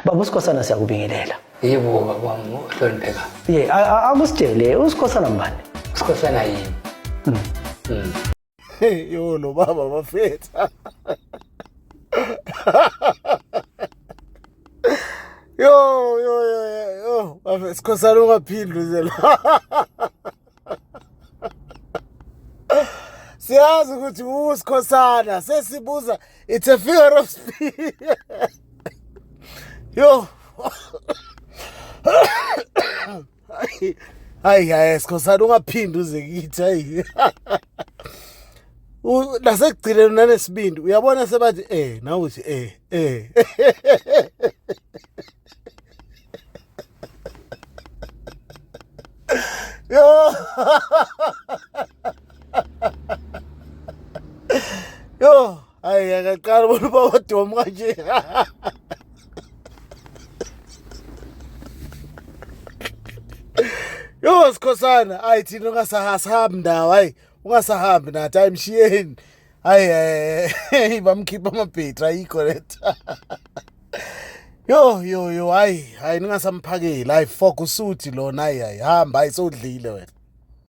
Baba uSikhosana, siyakubingelela. Yebo baba wami ohlonipheka. Ye, akusitshele uSikhosana mbani? Usikhosana yini? Hey, yo lo baba bafetha. Yo yo yo yo bafethu, Sikhosana ungaphindi uze la. Siyazi ukuthi uSikhosana, sesibuza, it's a figure of speech. Yo. Hayi hayi Sikhosana, ungaphindi uze kithi, hayi. Nasekugcineni nanesibindi, uyabona sebathi nawe uthi eh. Yo. Yo, hayi akaqala bona ubaba dom kanje. Yo Sikhosana, hayi thina ungasahambi ndawo, hayi ungasahambi nathi, hayi mshiyeni. Hayi bamkhipha amabhetri, ayikho letha. Yo yo yo, hayi hayi ningasamphakeli, hayi fok usuthi lona, hayi hayi hamba, hayi sowudlile wena.